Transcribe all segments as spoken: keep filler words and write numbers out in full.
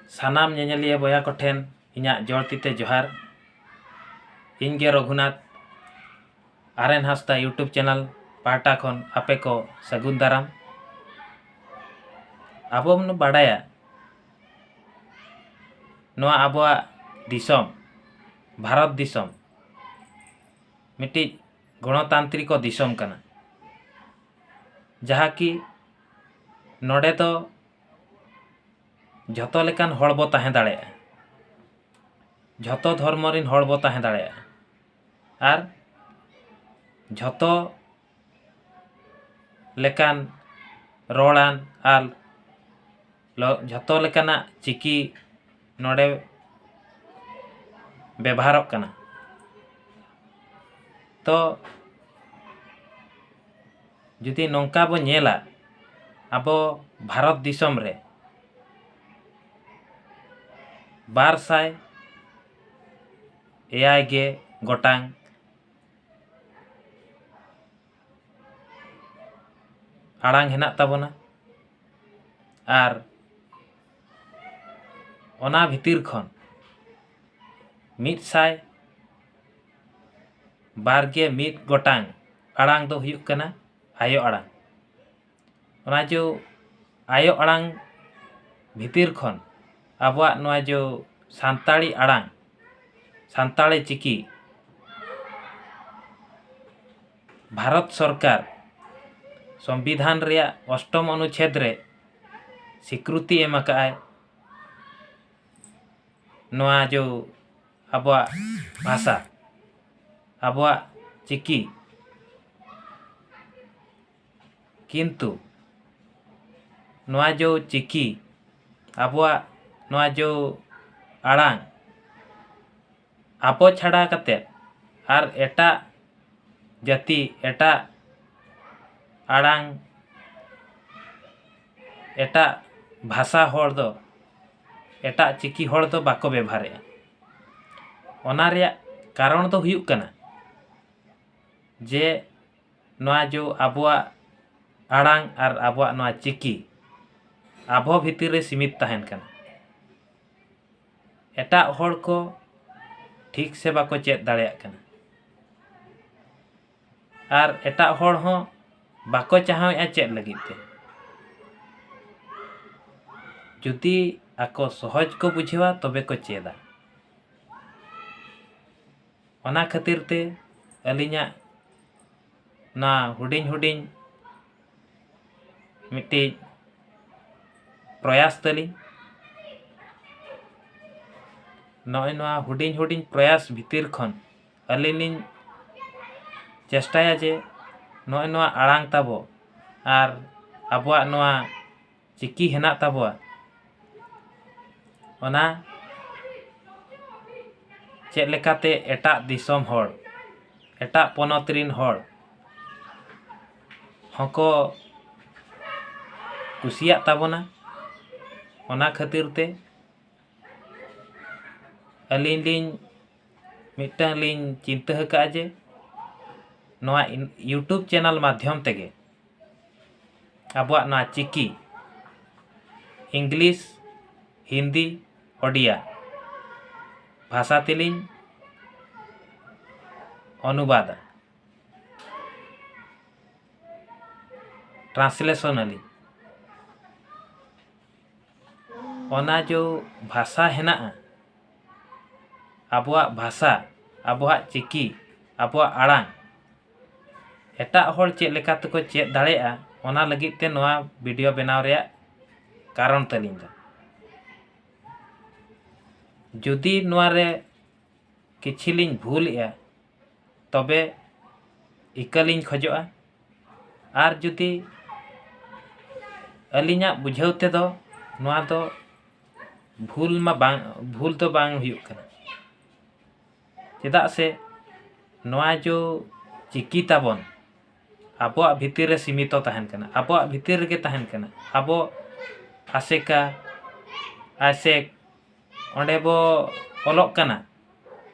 ᱥᱟᱱᱟᱢ ᱧᱮᱧᱮᱞᱤᱭᱟᱹ ᱵᱚᱭᱦᱟ ᱠᱚᱴᱷᱮᱱ ᱤᱧᱟᱹᱜ ᱡᱚᱲ ᱛᱤᱛᱮ ᱡᱚᱦᱟᱨ᱾ ᱤᱧ ᱜᱮ ᱨᱚᱜᱷᱩᱱᱟᱛᱷ, ᱟᱨ ᱮᱱ ᱦᱟᱸᱥᱫᱟ YouTube ᱪᱮᱱᱮᱞ ᱯᱟᱦᱴᱟ ᱠᱷᱚᱱ ᱟᱯᱮ ᱠᱚ ᱥᱟᱹᱜᱩᱱ ᱫᱟᱨᱟᱢ᱾ ᱟᱵᱚ ᱵᱚᱱ ᱵᱟᱰᱟᱭᱟ, ᱱᱚᱣᱟ ᱟᱵᱚᱣᱟᱜ ᱫᱤᱥᱚᱢ, ᱵᱷᱟᱨᱚᱛ ᱫᱤᱥᱚᱢ, ᱢᱤᱫᱴᱤᱡ ᱜᱚᱬᱚᱛᱟᱱᱛᱨᱤᱠᱚ ᱫᱤᱥᱚᱢ ᱠᱟᱱᱟ, ᱡᱟᱦᱟᱸ ᱠᱤ ᱱᱚᱰᱮ ᱫᱚ ᱡᱷᱚᱛᱚ ᱞᱮᱠᱟᱱ ᱦᱚᱲ ᱵᱚ ᱛᱟᱦᱮᱸ ᱫᱟᱲᱮᱭᱟᱜᱼᱟ, ᱡᱷᱚᱛᱚ ᱫᱷᱚᱨᱢᱚ ᱨᱮᱱ ᱦᱚᱲ ᱵᱚ ᱛᱟᱦᱮᱸ ᱫᱟᱲᱮᱭᱟᱜᱼᱟ, ᱟᱨ ᱡᱷᱚᱛᱚ ᱞᱮᱠᱟᱱ ᱨᱚᱲᱟᱱ ᱟᱨ ᱞᱚ-, ᱡᱷᱚᱛᱚ ᱞᱮᱠᱟᱱᱟᱜ ᱪᱤᱠᱤ ᱱᱚᱰᱮ ᱵᱮᱵᱷᱟᱨᱚᱜ ᱠᱟᱱᱟ᱾ ᱛᱚ ᱡᱩᱫᱤ ᱱᱚᱝᱠᱟ ᱵᱚ ᱧᱮᱞᱟ, ᱟᱵᱚ ᱵᱷᱟᱨᱚᱛ ᱫᱤᱥᱚᱢ ᱨᱮ ᱵᱟᱨ ᱥᱟᱭ ᱮᱭᱟᱭ ᱜᱮ ᱜᱚᱴᱟᱝ ᱟᱲᱟᱝ ᱦᱮᱱᱟᱜ ᱛᱟᱵᱚᱱᱟ, ᱟᱨ ᱚᱱᱟ ᱵᱷᱤᱛᱤᱨ ᱠᱷᱚᱱ ᱢᱤᱫ ᱥᱟᱭ ᱵᱟᱨ ᱜᱮ ᱢᱤᱫ ᱜᱚᱴᱟᱝ ᱟᱲᱟᱝ ᱫᱚ ᱦᱩᱭᱩᱜ ᱠᱟᱱᱟ ᱟᱭᱳ ᱟᱲᱟᱝ᱾ ᱚᱱᱟ ᱡᱮ ᱟᱭᱳ ᱟᱲᱟᱝ ᱵᱷᱤᱛᱤᱨ ᱠᱷᱚᱱ ᱟᱵᱚᱣᱟᱜ ᱱᱚᱣᱟ ᱡᱮ ᱥᱟᱱᱛᱟᱲᱤ ᱟᱲᱟᱝ, ᱥᱟᱱᱛᱟᱲᱤ ᱪᱤᱠᱤ, ᱵᱷᱟᱨᱚᱛ ᱥᱚᱨᱠᱟᱨ ᱥᱚᱝᱵᱤᱫᱷᱟᱱ ᱨᱮᱭᱟᱜ ᱚᱥᱴᱚᱢ ᱚᱱᱩᱪᱷᱮᱫ ᱨᱮ ᱥᱤᱠᱨᱩᱛᱤ ᱮᱢ ᱟᱠᱟᱫᱼᱟᱭ᱾ ᱱᱚᱣᱟ ᱡᱮ ᱟᱵᱚᱣᱟᱜ ᱵᱷᱟᱥᱟ, ᱟᱵᱚᱣᱟᱜ ᱪᱤᱠᱤ, ᱠᱤᱱᱛᱩ ᱱᱚᱣᱟ ᱡᱮ ᱪᱤᱠᱤ, ᱟᱵᱚᱣᱟᱜ ᱱᱚᱣᱟ ᱡᱮ ᱟᱲᱟᱝ, ᱟᱵᱚ ᱪᱷᱟᱰᱟ ᱠᱟᱛᱮᱫ ᱟᱨ ᱮᱴᱟᱜ ᱡᱟᱹᱛᱤ, ᱮᱴᱟᱜ ᱟᱲᱟᱝ, ᱮᱴᱟᱜ ᱵᱷᱟᱥᱟ ᱦᱚᱲ ᱫᱚ, ᱮᱴᱟᱜ ᱪᱤᱠᱤ ᱦᱚᱲ ᱫᱚ ᱵᱟᱠᱚ ᱵᱮᱵᱷᱟᱨᱮᱜᱼᱟ᱾ ᱚᱱᱟ ᱨᱮᱭᱟᱜ ᱠᱟᱨᱚᱱ ᱫᱚ ᱦᱩᱭᱩᱜ ᱠᱟᱱᱟ ᱡᱮ ᱱᱚᱣᱟ ᱡᱮ ᱟᱵᱚᱣᱟᱜ ᱟᱲᱟᱝ ᱟᱨ ᱟᱵᱚᱣᱟᱜ ᱱᱚᱣᱟ ᱪᱤᱠᱤ ᱟᱵᱚ ᱵᱷᱤᱛᱤᱨ ᱨᱮ ᱥᱤᱢᱤᱛ ᱛᱟᱦᱮᱱ ᱠᱟᱱᱟ᱾ ᱮᱴᱟᱜ ᱦᱚᱲ ᱠᱚ ᱴᱷᱤᱠ ᱥᱮ ᱵᱟᱠᱚ ᱪᱮᱫ ᱫᱟᱲᱮᱭᱟᱜ ᱠᱟᱱᱟ᱾ ᱟᱨ ᱮᱴᱟᱜ ᱦᱚᱲ ᱦᱚᱸ ᱵᱟᱠᱚ ᱪᱟᱦᱟᱣᱮᱫᱼᱟ ᱪᱮᱫ ᱞᱟᱹᱜᱤᱫ ᱛᱮ᱾ ᱡᱩᱫᱤ ᱟᱠᱚ ᱥᱚᱦᱚᱡᱽ ᱠᱚ ᱵᱩᱡᱷᱟᱹᱣᱟ, ᱛᱚᱵᱮ ᱠᱚ ᱪᱮᱫᱟ᱾ ᱚᱱᱟ ᱠᱷᱟᱹᱛᱤᱨ ᱛᱮ ᱟᱹᱞᱤᱧᱟᱜ ᱱᱚᱣᱟ ᱦᱩᱰᱤᱧ ᱦᱩᱰᱤᱧ ᱢᱤᱫᱴᱤᱡ ᱯᱨᱚᱭᱟᱥ ᱛᱟᱹᱞᱤᱧ᱾ ᱱᱚᱜᱼᱚᱭ ᱱᱚᱣᱟ ᱦᱩᱰᱤᱧ ᱦᱩᱰᱤᱧ ᱯᱨᱚᱭᱟᱥ ᱵᱷᱤᱛᱤᱨ ᱠᱷᱚᱱ ᱟᱹᱞᱤᱧ ᱞᱤᱧ ᱪᱮᱥᱴᱟᱭᱟ ᱡᱮ ᱱᱚᱜᱼᱚᱭ ᱱᱚᱣᱟ ᱟᱲᱟᱝ ᱛᱟᱵᱚ ᱟᱨ ᱟᱵᱚᱣᱟᱜ ᱱᱚᱣᱟ ᱪᱤᱠᱤ ᱦᱮᱱᱟᱜ ᱛᱟᱵᱚᱣᱟ, ᱚᱱᱟ ᱪᱮᱫ ᱞᱮᱠᱟᱛᱮ ᱮᱴᱟᱜ ᱫᱤᱥᱚᱢ ᱦᱚᱲ, ᱮᱴᱟᱜ ᱯᱚᱱᱚᱛ ᱨᱤᱱ ᱦᱚᱲ ᱦᱚᱸᱠᱚ ᱠᱩᱥᱤᱭᱟᱜ ᱛᱟᱵᱚᱱᱟ᱾ ᱚᱱᱟ ᱠᱷᱟᱹᱛᱤᱨ ᱛᱮ ᱟᱹᱞᱤᱧ ᱞᱤᱧ ᱢᱤᱫᱴᱟᱝ ᱞᱤᱧ ᱪᱤᱱᱛᱟᱹ ᱟᱠᱟᱫᱼᱟ ᱡᱮ ᱱᱚᱣᱟ ᱤᱱ-, YouTube ᱪᱮᱱᱮᱞ ᱢᱟᱫᱽᱫᱷᱚᱢ ᱛᱮᱜᱮ ᱟᱵᱚᱣᱟᱜ ᱱᱚᱣᱟ ᱪᱤᱠᱤ, ᱤᱝᱞᱤᱥ, ᱦᱤᱱᱫᱤ, ᱳᱰᱤᱭᱟ ᱵᱷᱟᱥᱟ ᱛᱮᱞᱤᱧ ᱚᱱᱩᱵᱟᱫᱟ, translation ᱟᱹᱞᱤᱧ᱾ ᱚᱱᱟ ᱡᱚ ᱵᱷᱟᱥᱟ ᱦᱮᱱᱟᱜᱼᱟ, ᱟᱵᱚᱣᱟᱜ ᱵᱷᱟᱥᱟ, ᱟᱵᱚᱣᱟᱜ ᱪᱤᱠᱤ, ᱟᱵᱚᱣᱟᱜ ᱟᱲᱟᱝ, ᱮᱴᱟᱜ ᱦᱚᱲ ᱪᱮᱫ ᱞᱮᱠᱟ ᱛᱮᱠᱚ ᱪᱮᱫ ᱫᱟᱲᱮᱭᱟᱜᱼᱟ, ᱚᱱᱟ ᱞᱟᱹᱜᱤᱫ ᱛᱮ ᱱᱚᱣᱟ ᱵᱷᱤᱰᱤᱭᱳ ᱵᱮᱱᱟᱣ ᱨᱮᱭᱟᱜ ᱠᱟᱨᱚᱱ ᱛᱟᱹᱞᱤᱧ ᱫᱚ᱾ ᱡᱩᱫᱤ ᱱᱚᱣᱟ ᱨᱮ ᱠᱤᱪᱷᱤ ᱞᱤᱧ ᱵᱷᱩᱞᱮᱜᱼᱟ, ᱛᱚᱵᱮ ᱤᱠᱟᱹ ᱞᱤᱧ ᱠᱷᱚᱡᱚᱜᱼᱟ᱾ ᱟᱨ ᱡᱩᱫᱤ ᱟᱹᱞᱤᱧᱟᱜ ᱵᱩᱡᱷᱟᱹᱣ ᱛᱮᱫᱚ ᱱᱚᱣᱟ ᱫᱚ ᱵᱷᱩᱞ ᱢᱟ ᱵᱟᱝ, ᱵᱷᱩᱞ ᱫᱚ ᱵᱟᱝ ᱦᱩᱭᱩᱜ ᱠᱟᱱᱟ, ᱪᱮᱫᱟᱜ ᱥᱮ ᱱᱚᱣᱟ ᱡᱚ ᱪᱤᱠᱤ ᱛᱟᱵᱚᱱ ᱟᱵᱚᱣᱟᱜ ᱵᱷᱤᱛᱤᱨ ᱨᱮ ᱥᱤᱢᱤᱛᱚ ᱛᱟᱦᱮᱱ ᱠᱟᱱᱟ, ᱟᱵᱚᱣᱟᱜ ᱵᱷᱤᱛᱤᱨ ᱨᱮᱜᱮ ᱛᱟᱦᱮᱱ ᱠᱟᱱᱟ᱾ ᱟᱵᱚ ᱟᱥᱮᱠᱟ, ᱟᱭᱥᱮᱠ, ᱚᱸᱰᱮ ᱵᱚ ᱚᱞᱚᱜ ᱠᱟᱱᱟ᱾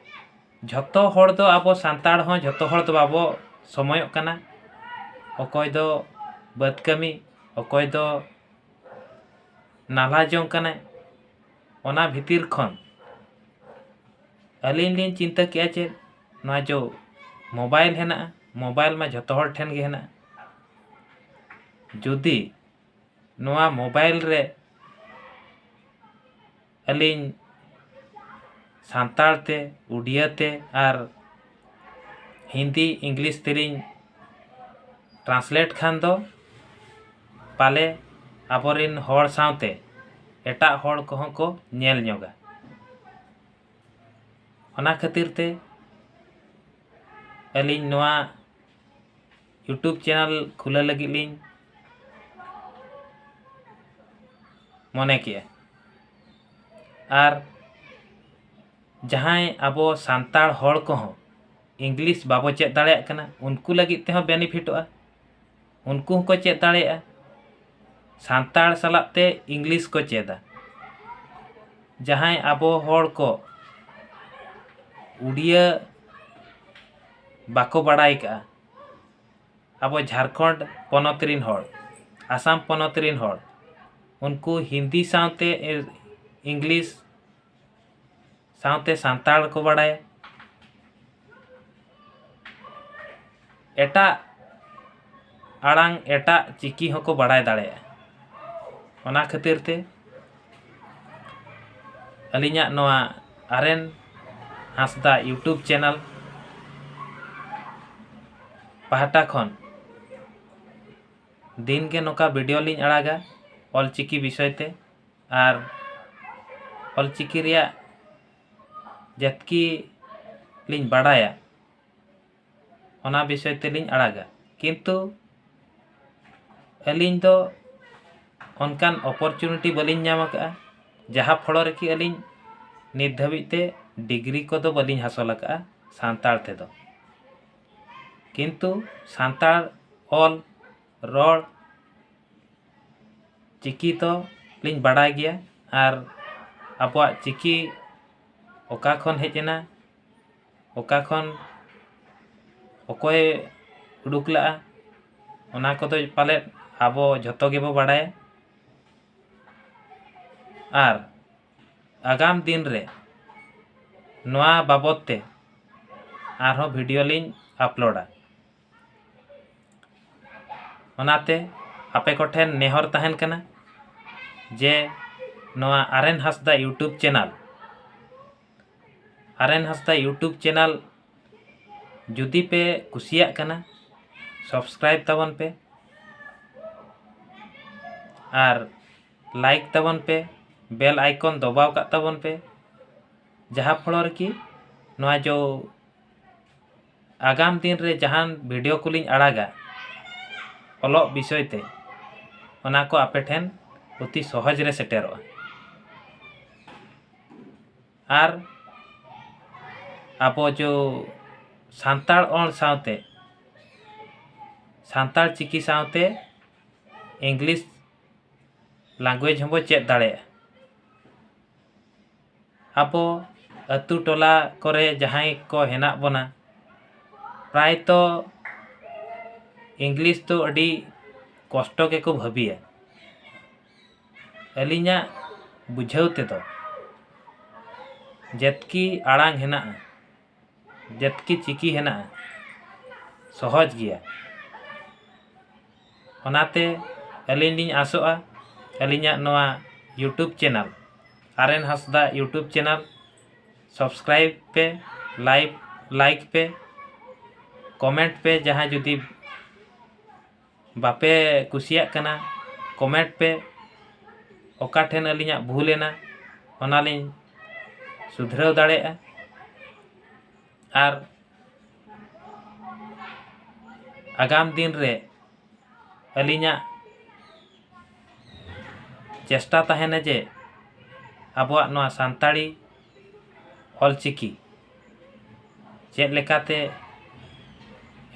ᱡᱷᱚᱛᱚ ᱦᱚᱲ ᱫᱚ, ᱟᱵᱚ ᱥᱟᱱᱛᱟᱲ ᱦᱚᱸ ᱡᱷᱚᱛᱚ ᱦᱚᱲ ᱫᱚ ᱵᱟᱵᱚ ᱥᱚᱢᱚᱭᱚᱜ ᱠᱟᱱᱟ᱾ ᱚᱠᱚᱭ ᱫᱚ ᱵᱟᱹᱫᱽ ᱠᱟᱹᱢᱤ, ᱚᱠᱚᱭ ᱫᱚ ᱱᱟᱞᱦᱟ ᱡᱚᱝ ᱠᱟᱱᱟᱭ᱾ ᱚᱱᱟ ᱵᱷᱤᱛᱤᱨ ᱠᱷᱚᱱ ᱟᱹᱞᱤᱧ ᱞᱤᱧ ᱪᱤᱱᱛᱟᱹ ᱠᱮᱜᱼᱟ ᱪᱮᱫ, ᱱᱚᱣᱟ ᱡᱚ mobile ᱦᱮᱱᱟᱜᱼᱟ, mobile ᱢᱟ ᱡᱷᱚᱛᱚ ᱦᱚᱲ ᱴᱷᱮᱱ ᱜᱮ ᱦᱮᱱᱟᱜᱼᱟ᱾ ᱡᱩᱫᱤ ᱱᱚᱣᱟ mobile ᱨᱮ ᱟᱹᱞᱤᱧ ᱥᱟᱱᱛᱟᱲ ᱛᱮ, ᱩᱰᱤᱭᱟᱹ ᱛᱮ ᱟᱨ ᱦᱤᱱᱫᱤ, English ᱛᱮᱞᱤᱧ translate ᱠᱷᱟᱱ ᱫᱚ ᱯᱟᱞᱮ ᱟᱵᱚᱨᱮᱱ ᱦᱚᱲ ᱥᱟᱶᱛᱮ ᱮᱴᱟᱜ ᱦᱚᱲ ᱠᱚᱦᱚᱸ ᱠᱚ ᱧᱮᱞ ᱧᱚᱜᱟ᱾ ᱚᱱᱟ ᱠᱷᱟᱹᱛᱤᱨ ᱛᱮ ᱟᱹᱞᱤᱧ ᱱᱚᱣᱟ YouTube channel ᱠᱷᱩᱞᱟᱹᱣ ᱞᱟᱹᱜᱤᱫ ᱞᱤᱧ ᱢᱚᱱᱮ ᱠᱮᱜᱼᱟ᱾ ᱟᱨ ᱡᱟᱦᱟᱸᱭ ᱟᱵᱚ ᱥᱟᱱᱛᱟᱲ ᱦᱚᱲ ᱠᱚᱦᱚᱸ English ᱵᱟᱵᱚ ᱪᱮᱫ ᱫᱟᱲᱮᱭᱟᱜ ᱠᱟᱱᱟ, ᱩᱱᱠᱩ ᱞᱟᱹᱜᱤᱫ ᱛᱮᱦᱚᱸ benefitᱚᱜᱼᱟ, ᱩᱱᱠᱩ ᱦᱚᱸᱠᱚ ᱪᱮᱫ ᱫᱟᱲᱮᱭᱟᱜᱼᱟ᱾ ᱥᱟᱱᱛᱟᱲ ᱥᱟᱞᱟᱜ ᱛᱮ English ᱠᱚ ᱪᱮᱫᱟ᱾ ᱡᱟᱦᱟᱸᱭ ᱟᱵᱚ ᱦᱚᱲ ᱠᱚ ᱩᱰᱤᱭᱟᱹ ᱵᱟᱠᱚ ᱵᱟᱲᱟᱭ ᱠᱟᱜᱼᱟ, ᱟᱵᱚ ᱡᱷᱟᱲᱠᱷᱚᱸᱰ ᱯᱚᱱᱚᱛ ᱨᱤᱱ ᱦᱚᱲ, ᱟᱥᱟᱢ ᱯᱚᱱᱚᱛ ᱨᱤᱱ ᱦᱚᱲ, ᱩᱱᱠᱩ ᱦᱤᱱᱫᱤ ᱥᱟᱶᱛᱮ English ᱥᱟᱶᱛᱮ ᱥᱟᱱᱛᱟᱲ ᱠᱚ ᱵᱟᱲᱟᱭᱟ᱾ ᱮᱴᱟᱜ ᱟᱲᱟᱝ, ᱮᱴᱟᱜ ᱪᱤᱠᱤ ᱦᱚᱸᱠᱚ ᱵᱟᱲᱟᱭ ᱫᱟᱲᱮᱭᱟᱜᱼᱟ᱾ ᱚᱱᱟ ᱠᱷᱟᱹᱛᱤᱨ ᱛᱮ ᱟᱹᱞᱤᱧᱟᱜ ᱱᱚᱣᱟ ᱟᱨ ᱮᱱ ᱦᱟᱸᱥᱫᱟ YouTube channel ᱯᱟᱦᱴᱟ ᱠᱷᱚᱱ ᱫᱤᱱ ᱜᱮ ᱱᱚᱝᱠᱟ video ᱞᱤᱧ ᱟᱲᱟᱜᱟ ᱚᱞ ᱪᱤᱠᱤ ᱵᱤᱥᱚᱭ ᱛᱮ᱾ ᱟᱨ ᱚᱞ ᱪᱤᱠᱤ ᱨᱮᱭᱟᱜ ᱡᱟᱹᱛᱠᱤ ᱞᱤᱧ ᱵᱟᱲᱟᱭᱟ, ᱚᱱᱟ ᱵᱤᱥᱚᱭ ᱛᱮᱞᱤᱧ ᱟᱲᱟᱜᱟ᱾ ᱠᱤᱱᱛᱩ ᱟᱹᱞᱤᱧ ᱫᱚ ᱚᱱᱠᱟᱱ opportunity ᱵᱟᱹᱞᱤᱧ ᱧᱟᱢ ᱟᱠᱟᱫᱼᱟ, ᱡᱟᱦᱟᱸ ᱯᱷᱚᱲᱚ ᱨᱮᱠᱤ ᱟᱹᱞᱤᱧ ᱱᱤᱛ ᱫᱷᱟᱹᱵᱤᱡ ᱛᱮ degree ᱠᱚᱫᱚ ᱵᱟᱹᱞᱤᱧ ᱦᱟᱥᱚᱞ ᱟᱠᱟᱫᱼᱟ ᱥᱟᱱᱛᱟᱲ ᱛᱮᱫᱚ᱾ ᱠᱤᱱᱛᱩ ᱥᱟᱱᱛᱟᱲ ᱚᱞ, ᱨᱚᱲ, ᱪᱤᱠᱤ ᱫᱚ ᱞᱤᱧ ᱵᱟᱲᱟᱭ ᱜᱮᱭᱟ᱾ ᱟᱨ ᱟᱵᱚᱣᱟᱜ ᱪᱤᱠᱤ ᱚᱠᱟ ᱠᱷᱚᱱ ᱦᱮᱡ ᱮᱱᱟ, ᱚᱠᱟ ᱠᱷᱚᱱ ᱚᱠᱚᱭ ᱩᱰᱩᱠ ᱞᱮᱜᱼᱟ, ᱚᱱᱟ ᱠᱚᱫᱚ ᱯᱟᱞᱮᱫ ᱟᱵᱚ ᱡᱷᱚᱛᱚ ᱜᱮᱵᱚ ᱵᱟᱲᱟᱭᱟ᱾ ᱟᱨ ᱟᱜᱟᱢ ᱫᱤᱱ ᱨᱮ ᱱᱚᱣᱟ ᱵᱟᱵᱚᱫ ᱛᱮ ᱟᱨᱦᱚᱸ ᱵᱷᱤᱰᱤᱭᱳ ᱞᱤᱧ ᱟᱯᱞᱳᱰᱟ᱾ ᱚᱱᱟᱛᱮ ᱟᱯᱮ ᱠᱚᱴᱷᱮᱱ ᱱᱮᱦᱚᱨ ᱛᱟᱦᱮᱱ ᱠᱟᱱᱟ ᱡᱮ ᱱᱚᱣᱟ ᱟᱨᱮᱱ ᱦᱟᱸᱥᱫᱟ YouTube ᱪᱮᱱᱮᱞ, ᱟᱨᱮᱱ ᱦᱟᱸᱥᱫᱟ YouTube ᱪᱮᱱᱮᱞ ᱡᱩᱫᱤ ᱯᱮ ᱠᱩᱥᱤᱭᱟᱜ ᱠᱟᱱᱟ, ᱥᱟᱵᱥᱠᱨᱟᱭᱤᱵ ᱛᱟᱵᱚᱱ ᱯᱮ ᱟᱨ ᱞᱟᱭᱤᱠ ᱛᱟᱵᱚᱱ ᱯᱮ, ᱵᱮᱞ ᱟᱭᱠᱚᱱ ᱫᱚᱵᱟᱣ ᱠᱟᱜ ᱛᱟᱵᱚᱱ ᱯᱮ, ᱡᱟᱦᱟᱸ ᱯᱷᱚᱲᱚ ᱨᱮᱠᱤ ᱱᱚᱣᱟ ᱡᱚ ᱟᱜᱟᱢ ᱫᱤᱱ ᱨᱮ ᱡᱟᱦᱟᱱ ᱵᱷᱤᱰᱤᱭᱳ ᱠᱚᱞᱤᱧ ᱟᱲᱟᱜᱟ ᱚᱞᱚᱜ ᱵᱤᱥᱚᱭ ᱛᱮ, ᱚᱱᱟ ᱠᱚ ᱟᱯᱮ ᱴᱷᱮᱱ ᱚᱛᱤ ᱥᱚᱦᱚᱡᱽ ᱨᱮ ᱥᱮᱴᱮᱨᱚᱜᱼᱟ᱾ ᱟᱨ ᱟᱵᱚ ᱡᱚ ᱥᱟᱱᱛᱟᱲ ᱚᱞ ᱥᱟᱶᱛᱮ, ᱥᱟᱱᱛᱟᱲ ᱪᱤᱠᱤ ᱥᱟᱶᱛᱮ ᱤᱝᱞᱤᱥ ᱞᱮᱝᱜᱩᱭᱮᱡᱽ ᱦᱚᱸᱵᱚ ᱪᱮᱫ ᱫᱟᱲᱮᱭᱟᱜᱼᱟ᱾ ᱟᱵᱚ ᱟᱹᱛᱩ ᱴᱚᱞᱟ ᱠᱚᱨᱮ ᱡᱟᱦᱟᱸᱭ ᱠᱚ ᱦᱮᱱᱟᱜ ᱵᱚᱱᱟ, ᱯᱨᱟᱭᱛᱚ ᱤᱝᱞᱤᱥ ᱫᱚ ᱟᱹᱰᱤ ᱠᱚᱥᱴᱚ ᱜᱮᱠᱚ ᱵᱷᱟᱹᱵᱤᱭᱟ᱾ ᱟᱹᱞᱤᱧᱟᱜ ᱵᱩᱡᱷᱟᱹᱣ ᱛᱮᱫᱚ ᱡᱮᱛᱠᱤ ᱟᱲᱟᱝ ᱦᱮᱱᱟᱜᱼᱟ, ᱡᱮᱛᱠᱤ ᱪᱤᱠᱤ ᱦᱮᱱᱟᱜᱼᱟ, ᱥᱚᱦᱚᱡᱽ ᱜᱮᱭᱟ᱾ ᱚᱱᱟᱛᱮ ᱟᱹᱞᱤᱧ ᱞᱤᱧ ᱟᱥᱚᱜᱼᱟ, ᱟᱹᱞᱤᱧᱟᱜ ᱱᱚᱣᱟ YouTube ᱪᱮᱱᱮᱞ, ᱟᱨᱮᱱ ᱦᱟᱸᱥᱫᱟ YouTube ᱪᱮᱱᱮᱞ ᱥᱟᱵᱥᱠᱨᱟᱭᱤᱵ ᱯᱮ, ᱞᱟᱭᱤᱠ, ᱞᱟᱭᱤᱠ ᱯᱮ, ᱠᱚᱢᱮᱱᱴ ᱯᱮ, ᱡᱟᱦᱟᱸ ᱡᱩᱫᱤ ᱵᱟᱯᱮ ᱠᱩᱥᱤᱭᱟᱜ ᱠᱟᱱᱟ, ᱠᱚᱢᱮᱱᱴ ᱯᱮ, ᱚᱠᱟ ᱴᱷᱮᱱ ᱟᱹᱞᱤᱧᱟᱜ ᱵᱷᱩᱞ ᱮᱱᱟ, ᱚᱱᱟᱞᱤᱧ ᱥᱩᱫᱷᱨᱟᱹᱣ ᱫᱟᱲᱮᱭᱟᱜᱼᱟ᱾ ᱟᱨ ᱟᱜᱟᱢ ᱫᱤᱱ ᱨᱮ ᱟᱹᱞᱤᱧᱟᱜ ᱪᱮᱥᱴᱟ ᱛᱟᱦᱮᱱᱟ ᱡᱮ ᱟᱵᱚᱣᱟᱜ ᱱᱚᱣᱟ ᱥᱟᱱᱛᱟᱲᱤ ᱚᱞᱪᱤᱠᱤ ᱪᱮᱫ ᱞᱮᱠᱟᱛᱮ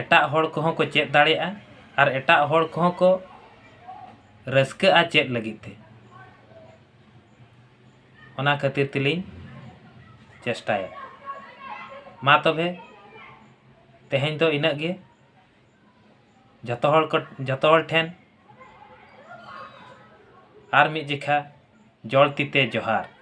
ᱮᱴᱟᱜ ᱦᱚᱲ ᱠᱚᱦᱚᱸ ᱠᱚ ᱪᱮᱫ ᱫᱟᱲᱮᱭᱟᱜᱼᱟ ᱟᱨ ᱮᱴᱟᱜ ᱦᱚᱲ ᱠᱚᱦᱚᱸ ᱠᱚ ᱨᱟᱹᱥᱠᱟᱹᱜᱼᱟ ᱪᱮᱫ ᱞᱟᱹᱜᱤᱫ ᱛᱮ᱾ ᱚᱱᱟ ᱠᱷᱟᱹᱛᱤᱨ ᱛᱮᱞᱤᱧ ᱪᱮᱥᱴᱟᱭᱟ᱾ ᱢᱟ ᱛᱚᱵᱮ, ᱛᱮᱦᱮᱧ ᱫᱚ ᱤᱱᱟᱹᱜ ᱜᱮ᱾ ᱡᱚᱛᱚ ᱦᱚᱲ ᱠᱚ, ᱡᱚᱛᱚ ᱦᱚᱲ ᱴᱷᱮᱱ ᱟᱨ ᱢᱤᱫ ᱡᱮᱠᱷᱟ ᱡᱚᱲ ᱛᱤᱛᱮ ᱡᱚᱦᱟᱨ᱾